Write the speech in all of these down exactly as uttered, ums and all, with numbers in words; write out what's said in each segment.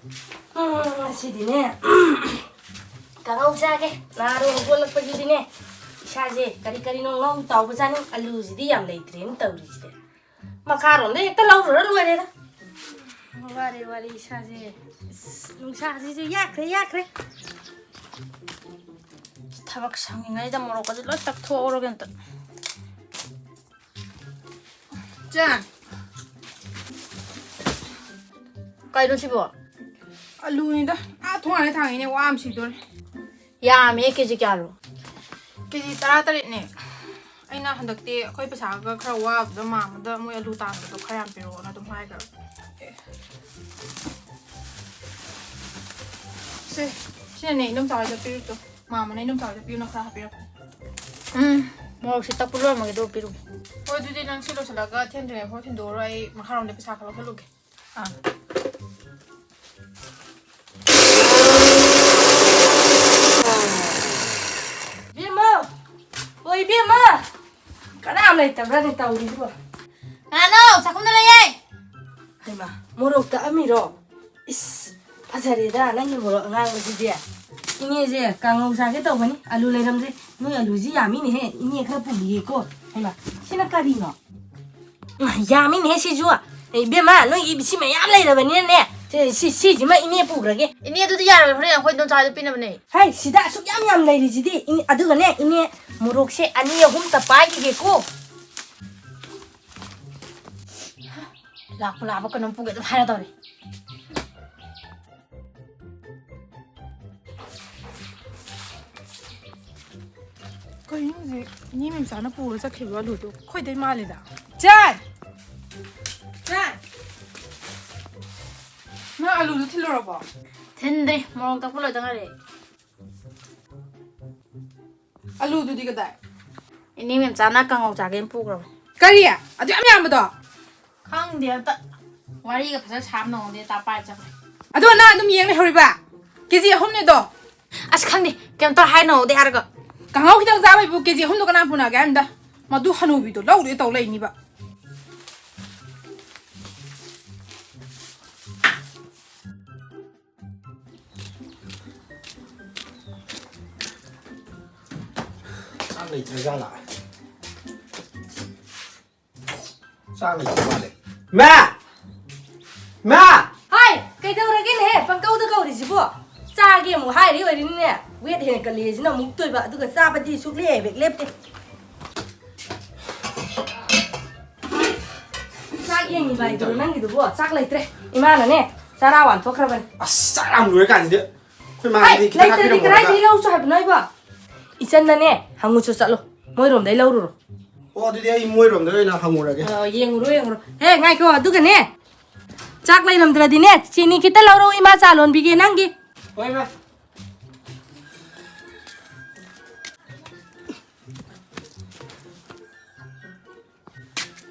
ꯎꯝ, ꯉꯁꯤꯗꯤꯅꯦ, ꯀꯥꯡꯍꯧ ꯆꯥꯒꯦ꯫ ꯅꯍꯥꯔꯣꯜ ꯍꯧꯒꯠꯂꯛꯄꯒꯤꯗꯤꯅꯦ, ꯏꯁꯥꯁꯦ ꯀꯔꯤ ꯀꯔꯤꯅꯣ ꯉꯧ ꯇꯥꯎꯕ ꯆꯥꯅꯤꯡ꯫ ꯑꯂꯨꯁꯤꯗꯤ ꯌꯥꯝ ꯂꯩꯇ꯭ꯔꯦꯅ ꯇꯧꯔꯤꯁꯦ꯫ ꯃꯈꯥꯔꯣꯝꯗ ꯍꯦꯛꯇ ꯂꯧꯔꯨꯔ ꯂꯣꯏꯔꯦꯗ꯫ ꯋꯥꯔꯦ, ꯋꯥꯔꯦ ꯏꯁꯥꯁꯦ꯫ ꯑꯁ, ꯅꯨꯡꯁꯥꯁꯤꯁꯨ ꯌꯥꯛꯈ꯭ꯔꯦ, ꯌꯥꯛꯈ꯭ꯔꯦ꯫ ꯊꯕꯛ ꯁꯪꯉꯤꯉꯩꯗ ꯃꯣꯔꯣꯛꯀꯁꯦ ꯂꯣꯏ ꯇꯛꯊꯣꯛꯍꯧꯔꯒꯦ ꯑꯝꯇ꯫ ꯆꯥ꯫ ꯀꯩꯅꯣ ꯁꯤꯕꯣ? ꯑꯂꯨꯅꯤꯗ꯫ ꯑꯥ ꯊꯣꯡꯉꯥꯟꯗ ꯊꯥꯡꯉꯤꯅꯦ, ꯋꯥ ꯑꯃ ꯁꯤꯗꯣꯔꯦ꯫ ꯌꯥꯝꯃꯦ, ꯀꯦꯖꯤ ꯀꯌꯥꯅꯣ? ꯀꯦꯖꯤ ꯇꯔꯥꯇꯔꯦꯠꯅꯦ꯫ ꯑꯩꯅ ꯍꯟꯗꯛꯇꯤ ꯑꯩꯈꯣꯏ ꯄꯩꯁꯥꯒ ꯈꯔ ꯋꯥꯕꯗꯨꯗ ꯃꯥꯝꯃꯗ ꯃꯣꯏ ꯑꯂꯨ ꯇꯥꯟꯕꯗꯣ ꯈꯔ ꯌꯥꯝ ꯄꯤꯔꯛꯑꯣꯅ ꯑꯗꯨꯝ ꯍꯥꯏꯈ꯭ꯔꯕ꯫ ꯁꯦ, ꯁꯤꯅꯅꯦ ꯏꯅꯝꯆꯥ ꯍꯣꯏꯗ ꯄꯤꯔꯨꯆꯣ꯫ ꯃꯥꯝꯃꯅ ꯏꯅꯝꯆꯥ ꯍꯣꯏꯗ ꯄꯤꯌꯨꯅ ꯈꯔ ꯍꯥꯞꯄꯤꯔꯛꯄꯅꯦ꯫ ꯎꯝ, ꯃꯣꯔꯣꯛꯁꯦ ꯇꯛꯄ ꯂꯣꯏꯔꯝꯃꯒꯦ ꯑꯗꯨꯒ ꯄꯤꯔꯨꯒꯦ꯫ ꯍꯣꯏ, ꯑꯗꯨꯗꯤ ꯅꯪ ꯁꯤ ꯂꯣꯏꯁꯤꯜꯂꯒ ꯊꯦꯡꯗ꯭ꯔꯤꯉꯩ ꯐꯥꯎ ꯊꯤꯟꯗꯣꯛꯎꯔꯣ, ꯑꯩ ꯃꯈꯥꯔꯣꯝꯗ ꯄꯩꯁꯥ ꯈꯔ ꯂꯧꯁꯜꯂꯨꯒꯦ꯫ ꯑꯥ꯫ ꯏꯕꯦꯝꯃ! ꯑꯣ, ꯏꯕꯦꯝꯃ! ꯀꯅꯥꯝ ꯂꯩꯇꯕ꯭ꯔꯥꯅꯦ ꯇꯧꯔꯤꯁꯤꯕꯣ? ꯀꯅꯥꯅꯣ? ꯆꯥꯛꯈꯨꯝꯗ ꯂꯩꯌꯦ꯫ ꯍꯩꯃꯥ, ꯃꯣꯔꯣꯛ ꯇꯛꯑꯝꯃꯤꯔꯣ? ꯏꯁ, ꯐꯖꯔꯦꯗ ꯅꯪꯒꯤ ꯃꯣꯔꯣꯛ ꯑꯉꯥꯡꯕꯁꯤꯗꯤ꯫ ꯏꯅꯦꯁꯦ ꯀꯥꯡꯉꯧ ꯆꯥꯒꯦ ꯇꯧꯕꯅꯤ, ꯑꯂꯨ ꯂꯩꯔꯝꯗ꯭ꯔꯦ꯫ ꯅꯣꯏ ꯑꯂꯨꯁꯤ ꯌꯥꯝꯃꯤꯅꯦꯍꯦ, ꯏꯅꯦ ꯈꯔ ꯄꯨꯕꯤꯒꯦꯀꯣ꯫ ꯍꯩꯃꯥ, ꯁꯤꯅ ꯀꯔꯤꯅꯣ? ꯌꯥꯝꯃꯤꯅꯦꯍꯦ ꯁꯤꯁꯨ꯫ ꯏꯕꯦꯝꯃ, ꯅꯣꯏꯒꯤ ꯁꯤ ꯃꯌꯥꯝ ꯂꯩꯔꯕꯅꯤꯅꯅꯦ, ꯁꯤ, ꯁꯤ, ꯁꯤꯁꯤꯃ ꯏꯅꯦ ꯄꯨꯈ꯭ꯔꯒꯦ꯫ ꯏꯅꯦ, ꯑꯗꯨꯗꯤ ꯌꯥꯔꯣꯏ, ꯍꯣꯔꯦꯟ ꯑꯩꯈꯣꯏ ꯏꯗꯣꯝꯆꯥ ꯍꯣꯏꯗ ꯄꯤꯅꯕꯅꯦ꯫ ꯍꯩ, ꯁꯤꯗ ꯑꯁꯨꯛ ꯌꯥꯝ ꯌꯥꯝ ꯂꯩꯔꯤꯁꯤꯗꯤ꯫ ꯏꯅꯦ, ꯑꯗꯨꯒꯅꯦ, ꯏꯅꯦ, ꯃꯣꯔꯣꯛꯁꯦ ꯑꯅꯤ ꯑꯍꯨꯝꯇ ꯄꯥꯏꯈꯤꯒꯦꯀꯣ꯫ ꯂꯥꯛꯄꯨ ꯂꯥꯛꯑꯕ ꯀꯩꯅꯣꯝ ꯄꯨꯒꯦ ꯑꯗꯨꯝ ꯍꯥꯏꯔꯗꯧꯅꯦ꯫ ꯀꯩꯅꯣ ꯍꯧꯖꯤꯛ ꯏꯅꯦ ꯃꯦꯝꯆꯥꯅ ꯄꯨꯔ ꯆꯠꯈꯤꯕ ꯑꯂꯨꯗꯣ? ꯑꯩꯈꯣꯏꯗꯩ ꯃꯥꯜꯂꯤꯗ꯫ ꯆꯥꯏ! ꯆꯥꯏ! ꯅꯪ ꯑꯂꯨꯗꯣ ꯊꯤꯜꯂꯨꯔꯕꯣ? ꯊꯤꯟꯗ꯭ꯔꯤ, ꯃꯣꯔꯣꯛ ꯇꯛꯄ ꯂꯣꯏꯗ ꯉꯥꯏꯔꯤ꯫ ꯑꯂꯨꯗꯨꯗꯤ ꯀꯗꯥꯏ? ꯏꯅꯦ ꯃꯦꯝꯆꯥꯅ ꯀꯥꯡꯉꯧ ꯆꯥꯒꯦꯅ ꯄꯨꯈ꯭ꯔꯕꯅꯤ꯫ ꯀꯔꯤ? ꯑꯗꯨ ꯌꯥꯝ ꯌꯥꯝꯕꯗꯣ? ꯈꯪꯗꯦ, ꯑꯝꯇ ꯋꯥꯔꯤꯒ ꯐꯖꯅ ꯁꯥꯕ ꯅꯪꯍꯧꯗꯦ, ꯇꯥ ꯄꯥꯏ ꯆꯠꯈ꯭ꯔꯦ꯫ ꯑꯗꯣ ꯅꯪ ꯑꯗꯨꯝ ꯌꯦꯡ ꯂꯩꯍꯧꯔꯤꯕ? ꯀꯦꯖꯤ ꯑꯍꯨꯝꯅꯦꯗꯣ꯫ ꯑꯁ, ꯈꯪꯗꯦ, ꯀꯩꯝꯇ ꯍꯥꯏꯅꯍꯧꯗꯦ ꯍꯥꯏꯔꯒ꯫ ꯀꯥꯡꯍꯧ ꯈꯤꯇꯪ ꯆꯥꯕꯩꯕꯨ ꯀꯦꯖꯤ ꯑꯍꯨꯝꯗꯣ ꯀꯅꯥ ꯄꯨꯅꯒꯦ ꯍꯥꯏꯕꯅꯤꯗ? ꯃꯗꯨ ꯍꯅꯨꯕꯤꯗꯣ ꯂꯧꯔꯦ ꯇꯧ ꯂꯩꯅꯤꯕ꯫ ꯂꯩꯇ꯭ꯔꯖꯥꯠꯂꯥ? ꯆꯥꯛ ꯂꯩꯇ꯭ꯔ ꯃꯥꯜꯂꯦ꯫ ꯃꯥ! ꯃꯥ! ꯍꯥꯏ! ꯀꯩꯗꯧꯔꯒꯦꯅꯦꯍꯦ? ꯄꯪꯀꯧꯗ ꯀꯧꯔꯤꯁꯤꯕꯣ? ꯆꯥꯒꯦ ꯑꯃꯨꯛ ꯍꯥꯏꯔꯤ ꯑꯣꯏꯔꯤꯅꯤꯅꯦ꯫ ꯋꯦꯠ ꯍꯦꯟꯒꯠꯂꯦꯁꯤꯅ ꯑꯃꯨꯛ ꯇꯣꯏꯕ, ꯑꯗꯨꯒ ꯆꯥꯕꯗꯤ ꯁꯨꯛꯂꯦꯞ ꯍꯦꯛ ꯂꯦꯞꯇꯦ꯫ ꯆꯥꯛ ꯌꯦꯡꯉꯤꯕ ꯍꯥꯏꯗꯨꯔꯣ ꯅꯪꯒꯤꯗꯨꯕꯣ? ꯆꯥꯛ ꯂꯩꯇ꯭ꯔꯦ꯫ ꯏꯃꯥꯅꯅꯦ ꯆꯔꯥ ꯋꯥꯟꯊꯣꯛꯈ꯭꯭ꯔꯕꯅꯤ꯫ ꯑꯁ, ꯆꯥꯛ ꯌꯥꯝ ꯂꯣꯏꯔ ꯀꯥꯟꯁꯤꯗ꯫ ꯑꯩꯈꯣꯏ ꯍꯥꯏ! ꯃꯥꯒꯤꯗꯤ ꯈꯤꯇꯪ ꯂꯩꯇ꯭ꯔꯗꯤ ꯍꯥꯞꯄꯤꯔꯝꯃꯣ ꯍꯥꯏꯕ꯫ ꯀꯗꯥꯏꯗꯒꯤ ꯂꯧꯁꯨ ꯍꯥꯏꯕꯅꯣ ꯑꯩꯕꯣ? ꯏꯆꯟꯗꯅꯦ ꯍꯪꯉꯨꯆꯣ ꯆꯠꯂꯣ꯫ ꯃꯣꯏꯔꯣꯝꯗꯩ ꯂꯧꯔꯨꯔꯣ꯫ ꯑꯣ, ꯑꯗꯨꯗꯤ ꯑꯩ ꯃꯣꯏꯔꯣꯝꯗ ꯑꯣꯏꯅ ꯍꯪꯉꯨꯔꯒꯦ꯫ ꯑ, ꯌꯦꯡꯉꯨꯔꯣ, ꯌꯦꯡꯉꯨꯔꯣ꯫ ꯍꯦ, ꯉꯥꯏꯈꯣ, ꯑꯗꯨꯒꯅꯦ, ꯆꯥꯛ ꯂꯩꯔꯝꯗ꯭ꯔꯗꯤꯅꯦ, ꯆꯤꯅꯤ ꯈꯤꯇ ꯂꯧꯔꯛꯎ, ꯏꯃꯥ ꯆꯥ ꯂꯣꯟꯕꯤꯒꯦ ꯅꯪꯒꯤ꯫ ꯍꯣꯏ, ꯏꯃꯥ꯫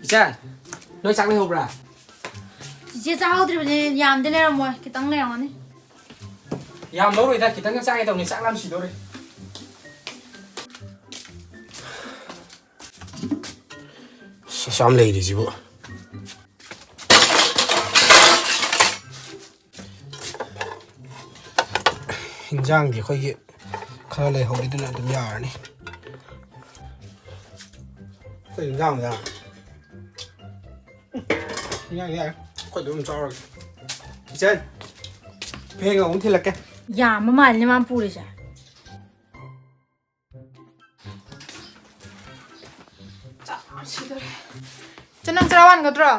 ꯏꯆꯦ, ꯅꯣꯏ ꯆꯥꯛ ꯂꯩꯍꯧꯕ꯭ꯔꯥ? ꯆꯤꯆꯦ ꯆꯥꯍꯧꯗ꯭ꯔꯤꯕꯅꯦ, ꯌꯥꯝꯗꯤ ꯂꯩꯔꯝꯃꯣꯏ, ꯈꯤꯇꯪ ꯂꯩꯔꯝꯒꯅꯤ꯫ ꯌꯥꯝ ꯂꯧꯔꯣꯏꯗ, ꯈꯤꯇꯪꯒ ꯆꯥꯒꯦ ꯇꯧꯅꯤ, ꯆꯥꯛ ꯂꯥꯝ ꯁꯤꯗꯧꯔꯦ꯫ ꯑꯁ, ꯑꯁꯨꯛ ꯌꯥꯝ ꯂꯩꯔꯤꯁꯤꯕꯨ꯫ ꯏꯟꯖꯥꯡꯗꯤ ꯑꯩꯈꯣꯏꯒꯤ ꯈꯔ ꯂꯩꯍꯧꯔꯤꯗꯨꯅ ꯑꯗꯨꯝ ꯌꯥꯔꯅꯤ꯫ ꯑꯩꯈꯣꯏ ꯏꯟꯖꯥꯡꯗ ꯏꯟꯖꯥꯡ ꯌꯥꯔꯦ꯫ ꯑꯩꯈꯣꯏ ꯑꯗꯨꯝ ꯆꯥꯔꯒꯦ꯫ ꯏꯆꯟ, ꯐꯦꯡꯒ ꯑꯃꯨꯛ ꯊꯤꯜꯂꯛꯀꯦ꯫ ꯌꯥꯝꯕ ꯃꯥꯜꯂꯤꯅꯦ ꯃꯥꯅ ꯄꯨꯔꯤꯁꯦ꯫ ꯆꯥꯛ ꯌꯥꯝ ꯁꯤꯗꯣꯔꯦ꯫ ꯏꯆꯦ, ꯅꯪ ꯆꯔꯥ ꯋꯥꯟꯒꯗ꯭ꯔꯣ?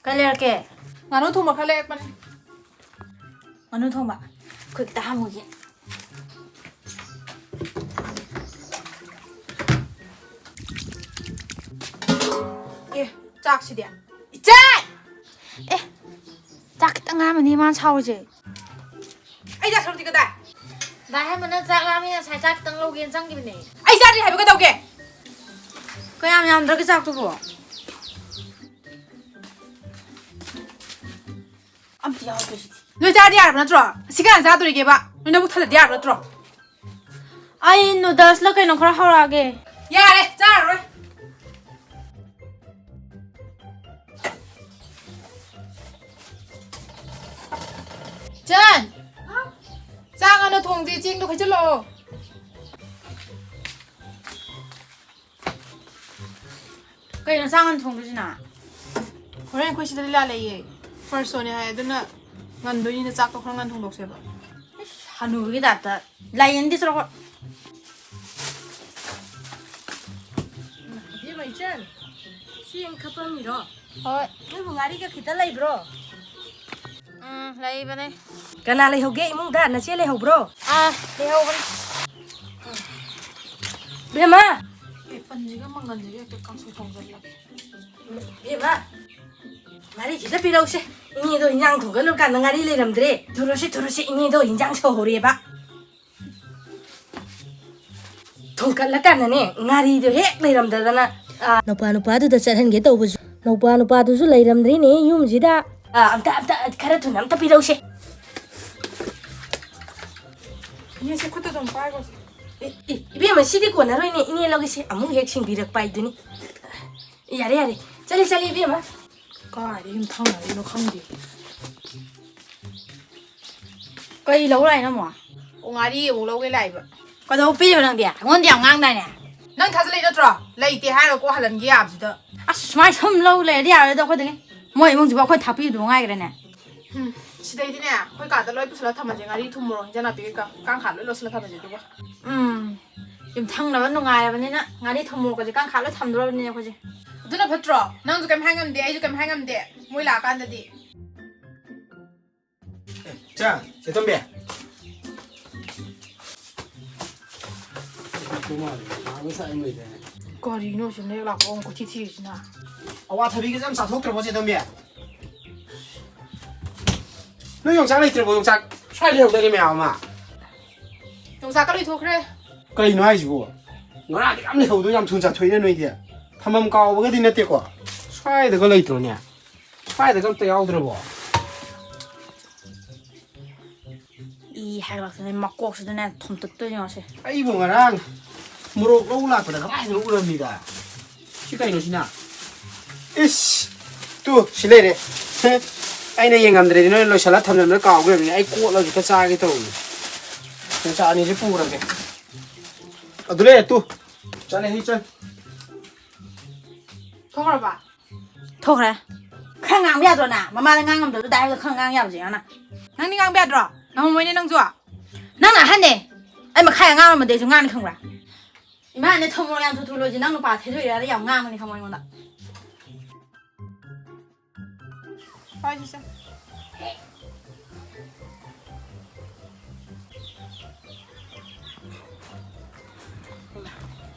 ꯀꯩ ꯂꯩꯔꯛꯀꯦ? ꯉꯥꯅꯨ ꯊꯣꯡꯕ ꯈꯔ ꯂꯩꯔꯛꯄꯅꯦ꯫ ꯉꯥꯅꯨ ꯊꯣꯡꯕ? ꯑꯩꯈꯣꯏ ꯈꯤꯇ ꯍꯪꯉꯨꯒꯦ꯫ ꯑꯦ, ꯆꯥꯛꯁꯤꯗꯤ? ꯏꯆꯦ! ꯑꯦ, ꯆꯥꯛ ꯈꯤꯇꯪ ꯉꯥꯏꯔꯝꯃꯅꯤ ꯃꯥꯅ ꯁꯥꯎꯔꯤꯁꯦ꯫ ꯑꯩ ꯆꯥꯛ ꯁꯔꯨꯛꯇꯤ ꯀꯗꯥꯏ? ꯚꯥꯏ ꯍꯦꯃꯟꯅ ꯆꯥꯛ ꯂꯥꯝꯃꯤ ꯉꯁꯥꯏ ꯆꯥꯛ ꯈꯤꯇꯪ ꯂꯧꯒꯦꯅ ꯆꯪꯈꯤꯕꯅꯦ꯫ ꯑꯩ ꯆꯥꯗ꯭ꯔꯤ ꯍꯥꯏꯕ ꯀꯩꯗꯧꯒꯦ? ꯀꯌꯥꯝ ꯌꯥꯝꯗ꯭ꯔꯒꯦ ꯆꯥꯛꯇꯨꯕꯣ? ꯑꯝꯇ ꯌꯥꯎꯗ꯭ꯔꯤꯁꯤꯗꯤ꯫ ꯅꯣꯏ ꯆꯥꯔꯗꯤ ꯌꯥꯔꯕ ꯅꯠꯇ꯭ꯔꯣ? ꯁꯤ ꯀꯅꯥ ꯆꯥꯗꯣꯔꯤꯒꯦꯕ? ꯅꯣꯏ ꯅꯕꯨꯛ ꯊꯜꯂꯗꯤ ꯌꯥꯔꯕ ꯅꯠꯇ꯭ꯔꯣ? ꯑꯩ ꯅꯨꯗꯜꯁꯂ ꯀꯩꯅꯣ ꯈꯔ ꯍꯧꯔꯛꯑꯒꯦ꯫ ꯌꯥꯔꯦ, ꯆꯥꯔꯔꯣꯏ꯫ ꯆꯟ! ꯆꯥꯛ ꯉꯟꯅ ꯊꯣꯡꯁꯦ, ꯆꯦꯡꯗꯣ ꯈꯩꯆꯜꯂꯛꯑꯣ꯫ ꯀꯩꯅꯣ ꯆꯥꯛ ꯉꯟ ꯊꯣꯡꯗꯣꯏꯁꯤꯅ? ꯍꯣꯔꯦꯟ ꯑꯩꯈꯣꯏ ꯁꯤꯗ ꯂꯤꯂꯥ ꯂꯩꯌꯦ꯫ ꯐꯥꯔꯁ ꯁꯣꯅꯦ ꯍꯥꯏ, ꯑꯗꯨꯅ ꯉꯟꯗꯣꯏꯅꯤꯅ ꯆꯥꯛꯇꯣ ꯈꯔ ꯉꯟ ꯊꯣꯡꯗꯣꯛꯁꯦꯕ꯫ ꯏꯁ, ꯍꯅꯨꯕꯤꯒꯤ ꯇꯥꯏꯞꯇ ꯂꯥꯏꯌꯦꯟꯗꯤ ꯆꯠꯂꯣ꯫ ꯏꯕꯦꯝꯃ ꯏꯆꯟ, ꯆꯦꯡ ꯈꯞꯄꯝꯃꯤꯔꯣ? ꯍꯣꯏ꯫ ꯅꯣꯏꯕꯨ ꯉꯥꯔꯤꯒ ꯈꯤꯇ ꯂꯩꯕ꯭ꯔꯣ? ꯎꯝ, ꯂꯩꯕꯅꯦ꯫ ꯀꯅꯥ ꯂꯩꯍꯧꯒꯦ ꯏꯃꯨꯡꯗ? ꯅꯆꯦ ꯂꯩꯍꯧꯕ꯭ꯔꯣ? ꯑꯥ, ꯂꯩꯍꯧꯕꯅꯦ꯫ ꯕꯦꯝꯃ! ꯑꯦ, ꯄꯟꯁꯤꯒ ꯃꯪꯒꯟꯁꯤꯒ ꯍꯦꯛꯇ ꯀꯥꯡꯁꯣꯏ ꯊꯣꯡꯖꯜꯂꯒꯦ꯫ ꯕꯦꯝꯃ! ꯉꯥꯔꯤ ꯈꯤꯇ ꯄꯤꯔꯧꯁꯦ꯫ ꯏꯅꯦꯗꯣ ꯏꯟꯖꯥꯡ ꯊꯣꯡꯒꯠꯂꯨꯔꯀꯥꯟꯗ ꯉꯥꯔꯤ ꯂꯩꯔꯝꯗ꯭ꯔꯦ꯫ ꯊꯨꯔꯣꯁꯦ, ꯊꯨꯔꯣꯁꯦ, ꯏꯅꯦꯗꯣ ꯏꯟꯖꯥꯡ ꯁꯧꯍꯧꯔꯦꯕ꯫ ꯊꯣꯡꯀꯠꯂꯀꯥꯟꯗꯅꯦ, ꯉꯥꯔꯤꯗꯣ ꯍꯦꯛ ꯂꯩꯔꯝꯗꯗꯅ, ꯑꯥ, ꯅꯨꯄꯥ ꯅꯨꯄꯥꯗꯨꯗ ꯆꯠꯍꯟꯒꯦ ꯇꯧꯕꯁꯨ, ꯅꯨꯄꯥ ꯅꯨꯄꯥꯗꯨꯁꯨ ꯂꯩꯔꯝꯗ꯭ꯔꯤꯅꯦ ꯌꯨꯝꯁꯤꯗ꯫ ꯑꯥ, ꯑꯝꯇ, ꯑꯝꯇ, ꯈꯔ ꯊꯨꯅ ꯑꯝꯇ ꯄꯤꯔꯧꯁꯦ꯫ ꯏꯅꯦ, ꯁꯤ ꯈꯨꯠꯇ ꯑꯗꯨꯝ ꯄꯥꯏꯈꯣꯁꯦ꯫ ꯏ-, ꯏ-, ꯏꯕꯦꯝꯃ, ꯁꯤꯗꯤ ꯀꯣꯟꯅꯔꯣꯏꯅꯦ, ꯏꯅꯦ ꯂꯧꯒꯦꯁꯦ, ꯑꯃꯨꯛ ꯍꯦꯛ ꯁꯤꯡꯕꯤꯔꯛꯄ ꯍꯥꯏꯗꯨꯅꯤ꯫ ꯌꯥꯔꯦ, ꯌꯥꯔꯦ, ꯆꯠꯂꯦ, ꯆꯠꯂꯦ, ꯏꯕꯦꯝꯃ꯫ ꯀꯥꯏꯗ ꯌꯨꯝꯊꯪꯅꯔꯤꯅꯣ ꯈꯪꯗꯦ꯫ ꯀꯩ ꯂꯧ ꯂꯥꯛꯏꯅꯣ ꯑꯃꯨꯛ? ꯑꯣ, ꯉꯥꯔꯤ ꯑꯃꯨꯛ ꯂꯧꯒꯦ ꯂꯥꯛꯏꯕ꯫ ꯀꯩꯗꯧ ꯄꯤꯔꯤꯕ ꯅꯪꯗꯤ? ꯑꯩꯉꯣꯟꯗ ꯌꯥꯝ ꯉꯥꯡꯗꯥꯏꯅꯦ? ꯅꯪ ꯊꯥꯖꯜꯂꯛꯏ ꯅꯠꯇ꯭ꯔꯣ? ꯂꯩꯇꯦ ꯍꯥꯏꯔꯒ ꯀꯣꯛ ꯍꯜꯍꯟꯒꯦ ꯌꯥꯕꯁꯤꯗ꯫ ꯑꯁ, ꯁꯨꯃꯥꯏꯅ ꯁꯨꯝ ꯂꯧ ꯂꯩꯔꯗꯤ ꯌꯥꯔꯣꯏꯗ ꯑꯩꯈꯣꯏꯗꯒꯤ꯫ ꯃꯣꯏ ꯏꯃꯨꯡꯁꯤꯕꯨ ꯑꯩꯈꯣꯏ ꯊꯥꯛꯄꯤꯕꯗꯨ ꯉꯥꯏꯈ꯭ꯔꯦꯅꯦ꯫ ꯎꯝ, ꯁꯤꯗꯩꯗꯤꯅꯦ, ꯑꯩꯈꯣꯏ ꯀꯥꯗ ꯂꯣꯏ ꯄꯨꯁꯜꯂꯒ ꯊꯝꯃꯁꯦ, ꯉꯥꯔꯤ, ꯊꯨꯝ, ꯃꯣꯔꯣꯛ, ꯍꯤꯟꯖꯥꯡ ꯅꯥꯄꯤ ꯀꯩꯀꯥ, ꯀꯥꯡꯈꯥ ꯂꯣꯏ ꯂꯧꯁꯜꯂꯒ ꯊꯝꯃꯁꯦ ꯑꯗꯨꯒ꯫ ꯎꯝ, ꯌꯨꯝꯊꯪꯅꯕ ꯅꯨꯡꯉꯥꯏꯔꯕꯅꯤꯅ ꯉꯥꯔꯤ ꯊꯨꯝ ꯃꯣꯔꯣꯛꯀꯁꯦ ꯀꯥꯡꯈꯥ ꯂꯣꯏ ꯊꯝꯗꯣꯔꯕꯅꯤꯅꯦ ꯑꯩꯈꯣꯏꯁꯦ꯫ ꯑꯗꯨꯅ ꯐꯠꯇ꯭ꯔꯣ? ꯅꯪꯁꯨ ꯀꯩꯝ ꯍꯥꯏ ꯉꯝꯗꯦ, ꯑꯩꯁꯨ ꯀꯩꯝ ꯍꯥꯏ ꯉꯝꯗꯦ, ꯃꯣꯏ ꯂꯥꯛꯑꯀꯥꯟꯗꯗꯤ꯫ ꯆꯥ, ꯆꯦ ꯇꯣꯝꯕꯤ꯫ ꯀꯔꯤꯅꯣ ꯁꯤ ꯅꯦꯛ ꯂꯥꯛꯄ ꯑꯃ ꯀꯣꯏꯊꯤ ꯊꯤꯔꯤꯁꯤꯅ? ꯑꯋꯥꯊꯕꯤꯒꯁꯦ ꯌꯥꯝ ꯆꯥꯊꯣꯛꯇ꯭ꯔꯕꯣ, ꯆꯦ ꯇꯣꯝꯕꯤ? ꯅꯣꯏ ꯌꯣꯡꯆꯥꯛ ꯂꯩꯇ꯭ꯔꯕꯣ, ꯌꯣꯡꯆꯥꯛ? ꯁ꯭ꯋꯥꯏ ꯂꯩꯍꯧꯗꯥꯏꯅꯦ ꯃꯌꯥꯝ ꯑꯃ? ꯌꯣꯡꯆꯥꯛꯀ ꯂꯣꯏꯊꯣꯛꯈ꯭ꯔꯦ꯫ ꯀꯩꯅꯣ ꯍꯥꯏꯁꯤꯕꯣ? ꯉꯔꯥꯡꯗꯤ ꯌꯥꯝ ꯂꯩꯍꯧꯗꯣꯏ, ꯌꯥꯝ ꯊꯨꯅ ꯆꯥꯊꯣꯛꯏꯅ ꯅꯣꯏꯗꯤ꯫ ꯊꯝꯐꯝ ꯀꯥꯎꯕꯒꯗꯤ ꯅꯠꯇꯦꯀꯣ? ꯁ꯭ꯋꯥꯏꯗꯒ ꯂꯩꯇ꯭ꯔꯣꯅꯦ? ꯁ꯭ꯋꯥꯏꯗꯒ ꯑꯝꯇ ꯌꯥꯎꯗ꯭ꯔꯕꯣ? ꯏ ꯍꯥꯏꯒꯠꯂꯛꯇꯅ ꯃꯀꯣꯛꯁꯤꯗꯅꯦ ꯊꯣꯝꯇꯠꯇꯣꯏꯅꯦ ꯉꯁꯤ꯫ ꯑꯩꯕꯨ ꯉꯔꯥꯡ ꯃꯣꯔꯣꯛ ꯂꯧ ꯂꯥꯛꯄꯗ ꯀꯃꯥꯏꯅ ꯎꯔꯝꯃꯤꯗ? ꯁꯤ ꯀꯩꯅꯣ ꯁꯤꯅ? ꯏꯁ! ꯇꯨ, ꯁꯤ ꯂꯩꯔꯦ꯫ ꯑꯩꯅ ꯌꯦꯡꯉꯝꯗ꯭ꯔꯦꯗꯤ ꯅꯣꯏ ꯂꯣꯏꯁꯤꯜꯂ ꯊꯝꯂꯝꯗꯅ ꯀꯥꯎꯈ꯭ꯔꯕꯅꯤ꯫ ꯑꯩ ꯀꯣꯠꯂꯒ ꯈꯤꯇ ꯆꯥꯒꯦ ꯇꯧꯕꯅꯤ꯫ ꯌꯣꯡꯆꯥꯛ ꯑꯅꯤꯁꯦ ꯄꯨꯔꯒꯦ꯫ ꯑꯗꯨ ꯂꯩꯔꯦ ꯇꯨ꯫ ꯆꯠꯂꯦ, ꯍꯩ ꯆꯠ꯫ ꯊꯣꯛꯈ꯭ꯔꯕ? ꯊꯣꯛꯈ꯭ꯔꯦ꯫ ꯈꯔ ꯉꯥꯡꯕ ꯌꯥꯗ꯭ꯔꯣ ꯅꯪ? ꯃꯃꯥꯗ ꯉꯥꯡ ꯉꯝꯗꯕꯗꯨꯗ ꯍꯥꯏꯕꯗ ꯈꯔ ꯉꯥꯡ ꯌꯥꯕꯁꯦ ꯌꯦꯡꯉꯣ ꯅꯪ꯫ ꯅꯪꯗꯤ ꯉꯥꯡꯕ ꯌꯥꯗ꯭ꯔꯣ? ꯅꯪ ꯃꯣꯏꯅꯦ ꯅꯪꯁꯨ꯫ ꯅꯪꯅ ꯑꯍꯟꯅꯦ꯫ ꯑꯩ ꯃꯈꯥ ꯌꯥꯝ ꯉꯥꯡꯉꯝꯃꯗꯤ ꯑꯩꯁꯨ ꯉꯥꯡꯅꯤ ꯈꯪꯕ꯭ꯔꯥ? ꯏꯃꯥꯅꯦ ꯊꯨꯝ ꯃꯣꯔꯣꯛ ꯌꯥꯝ ꯊꯨ ꯊꯨ ꯂꯣꯏꯁꯤ꯫ ꯅꯪ ꯅꯨꯄꯥ ꯊꯤꯗꯣꯏꯔꯥꯅ ꯌꯥꯝ ꯉꯥꯡꯕꯅꯤ ꯈꯪꯕ꯭ꯔꯥ ꯑꯩꯉꯣꯟꯗ? ꯄꯥꯏꯁꯤꯁꯦ꯫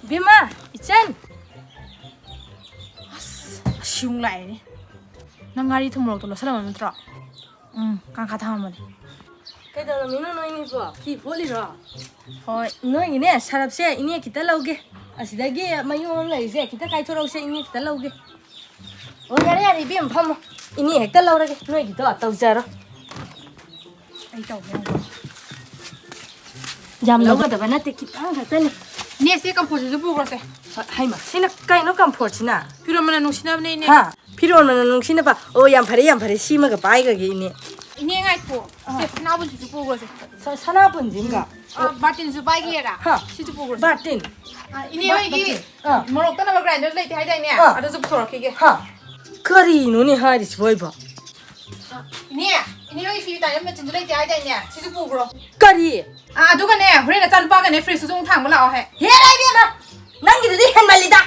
ꯏꯕꯦꯝꯃ, ꯏꯆꯟ꯫ ꯑꯁ, ꯑꯁꯤ ꯑꯃꯨꯛ ꯂꯥꯛꯑꯦꯅꯦ꯫ ꯅꯪ ꯉꯥꯔꯤ ꯊꯨꯝ ꯃꯣꯔꯣꯛꯇꯣ ꯂꯣꯠꯁꯜꯂꯝꯃꯕ ꯅꯠꯇ꯭ꯔꯣ? ꯎꯝ, ꯀꯥꯡꯈꯥ ꯊꯝꯃꯝꯕꯅꯦ꯫ ꯀꯩꯗꯧꯔꯝꯃꯤꯅꯣ ꯅꯣꯏꯅꯤꯕꯣ? ꯐꯤ ꯐꯣꯠꯂꯤꯔꯣ? ꯍꯣꯏ꯫ ꯅꯣꯏꯒꯤꯅꯦ ꯁꯔꯞꯁꯦ ꯏꯅꯦ ꯈꯤꯇ ꯂꯧꯒꯦ꯫ ꯑꯁꯤꯗꯒꯤ ꯃꯌꯨꯝ ꯑꯃ ꯂꯩꯔꯤꯁꯦ ꯈꯤꯇ ꯀꯥꯏꯊꯣꯔꯛꯎꯁꯦ, ꯏꯅꯦ ꯈꯤꯇ ꯂꯧꯒꯦ꯫ ꯑꯣ, ꯌꯥꯔꯦ, ꯌꯥꯔꯦ, ꯏꯕꯦꯝꯃ, ꯐꯝꯃꯣ꯫ ꯏꯅꯦ ꯍꯦꯛꯇ ꯂꯧꯔꯒꯦ, ꯅꯣꯏꯒꯤꯗꯣ ꯇꯧꯖꯔꯣ꯫ ꯑꯩ ꯇꯧꯒꯦ, ꯌꯥꯝ ꯂꯧꯒꯗꯕ ꯅꯠꯇꯦ, ꯈꯤꯇꯪ ꯈꯛꯇꯅꯤ꯫ ꯅꯦꯛꯁꯁꯦ ꯀꯝꯐꯣꯔꯠꯁꯤꯁꯨ ꯄꯨꯈ꯭ꯔꯣꯁꯦ꯫ ꯍ-, ꯍꯩꯃ, ꯁꯤꯅ ꯀꯩꯅꯣ ꯀꯝꯐꯣꯔꯠꯁꯤꯅ? ꯐꯤꯔꯣꯟ ꯃꯅꯝ ꯅꯨꯡꯁꯤꯅꯕꯅꯦ, ꯏꯅꯦ꯫ ꯍꯥ? ꯐꯤꯔꯣꯟ ꯃꯅꯝ ꯅꯨꯡꯁꯤꯅꯕ? ꯑꯣ, ꯌꯥꯝ ꯐꯔꯦ, ꯌꯥꯝ ꯐꯔꯦ, ꯁꯤꯃꯒ ꯄꯥꯏꯈ꯭ꯔꯒꯦ, ꯏꯅꯦ꯫ ꯏꯅꯦ, ꯉꯥꯏꯈꯣ꯫ ꯑꯥ꯫ ꯁꯦ, ꯁꯅꯥꯕꯨꯟꯁꯤꯁꯨ ꯄꯨꯈ꯭ꯔꯣꯁꯦ꯫ ꯁ-, ꯁꯅꯥꯕꯨꯟꯁꯤꯝꯒ? ꯑꯥ, ꯕꯥꯔꯇꯤꯟꯁꯨ ꯄꯥꯏꯈꯤꯑꯦꯔꯥ? ꯍꯥ? ꯁꯤꯁꯨ ꯄꯨꯈ꯭ꯔꯣꯁꯦ꯫ ꯕꯥꯔꯇꯤꯟ? ꯑꯥ, ꯏꯅꯦ ꯕꯥ-, ꯍꯣꯏꯒꯤ ꯕꯥꯔꯇꯤꯟ꯫ ꯑꯥ꯫ ꯃꯣꯔꯣꯛ ꯇꯠꯅꯕ grinder ꯂꯩꯇꯦ ꯍꯥꯏꯗꯥꯏꯅꯦ? ꯑꯥ꯫ ꯑꯗꯨꯁꯨ ꯄꯨꯊꯣꯔꯛꯈꯤꯒꯦ꯫ ꯍꯥ? ꯀꯔꯤꯅꯣꯅꯦ ꯍꯥꯏꯔꯤꯁꯤꯕꯣ ꯑꯩꯕꯣ? ꯏꯅꯦ, ꯏꯅꯦ ꯍꯣꯏ ꯐꯤ ꯇꯥꯏꯅꯕ ꯃꯦꯆꯤꯟꯗꯨ ꯂꯩꯇꯦ ꯍꯥꯏꯗꯥꯏꯅꯦ? ꯁꯤꯁꯨ ꯄꯨꯈ꯭ꯔꯣ꯫ ꯀꯔꯤ? ꯑꯥ, ꯑꯗꯨꯒꯅꯦ, ꯍꯣꯔꯦꯟ ꯅꯆꯥꯅꯨꯄꯥꯒꯅꯦ ꯐ꯭ꯔꯤꯖꯇꯨꯁꯨ ꯑꯃꯨꯛ ꯊꯥꯡꯕ ꯂꯥꯛꯑꯣ ꯍꯦ꯫ ꯍꯦꯔꯥ ꯏꯕꯦꯝꯃ! ꯅꯪꯒꯤꯗꯨꯗꯤ ꯍꯦꯟꯃꯜꯂꯤꯗ!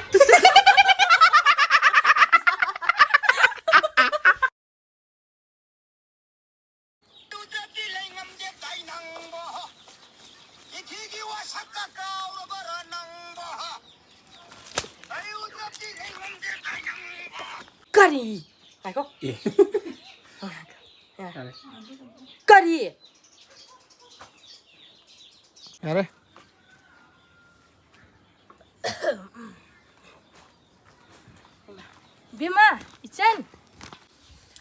ꯇꯨꯗꯗꯤ ꯂꯩꯉꯝꯗꯦ ꯇꯥꯏ ꯅꯪꯕꯣ꯫ ꯏꯊꯤꯒꯤ ꯋꯥꯁꯛꯇ ꯀꯥꯎꯔꯕꯔꯥ ꯅꯪꯕꯣ? ꯑꯩ ꯎꯗꯗꯤ ꯂꯩꯉꯝꯗꯦ ꯇꯥꯏ ꯅꯪꯕꯣ꯫ ꯀꯔꯤ? ꯉꯥꯏꯈꯣ꯫ ꯑꯦ꯫ ꯌꯥꯔꯦ꯫ ꯌꯥꯔꯦ꯫ ꯀꯔꯤ? ꯌꯥꯔꯦ꯫ ꯕꯤꯃꯥ, ꯏꯆꯟ꯫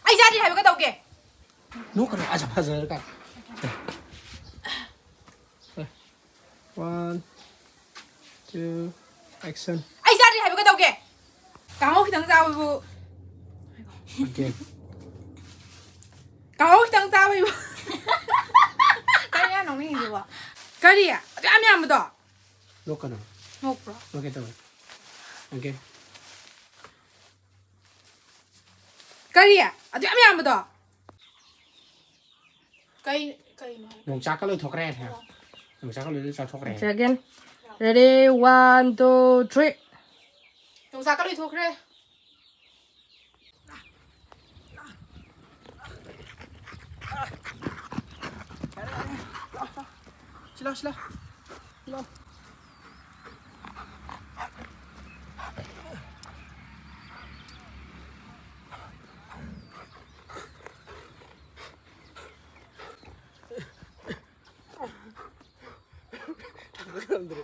ꯑꯩ ꯆꯥꯗ꯭ꯔꯤ ꯍꯥꯏꯕ ꯀꯩꯗꯧꯒꯦ? ꯅꯣꯛꯀꯅꯨ, ꯑꯁ, ꯐꯖꯔꯀꯥꯟ꯫ One, two, action. ꯑꯩ ꯆꯥꯗ꯭ꯔꯤ ꯍꯥꯏꯕ ꯀꯩꯗꯧꯒꯦ? ꯀꯥꯡꯍꯧ ꯈꯤꯇꯪ ꯆꯥꯕꯕꯨ꯫ Again. ꯀꯥꯡꯍꯧ ꯈꯤꯇꯪ ꯆꯥꯕꯩꯕꯨ꯫ ꯀꯔꯤ ꯌꯥꯝ ꯅꯣꯛꯅꯤꯡꯉꯤꯁꯤꯕꯣ? ꯀꯔꯤ? ꯑꯗꯨ ꯌꯥꯝ ꯌꯥꯝꯕꯗꯣ? ꯅꯣꯛꯀꯅꯨ꯫ ꯅꯣꯛꯄ꯭ꯔꯣ? ꯅꯣꯛꯀꯦ ꯇꯧꯋꯦ꯫ Again. ꯀꯔꯤ? ꯑꯗꯨ ꯌꯥꯝ ꯌꯥꯝꯕꯗꯣ? ꯀꯩ, ꯀꯩꯅꯣ? ꯌꯣꯡꯆꯥꯛꯀ ꯂꯣꯏꯊꯣꯛꯈ꯭ꯔꯦ꯫ ꯌꯣꯡꯆꯥꯛꯀ ꯂꯣꯏ ꯆꯥꯊꯣꯛꯈ꯭ꯔꯦ꯫ Again. Ready, one, two, three. ꯌꯣꯡꯆꯥꯛꯀ ꯂꯣꯏꯊꯣꯛꯈ꯭ꯔꯦ꯫ ꯁꯤꯂꯥꯎ, ꯁꯤꯂꯥꯎ꯫ ꯁꯤꯂꯥꯎ꯫ ꯊꯥꯡꯒꯠ ꯉꯝꯗ꯭ꯔꯦ꯫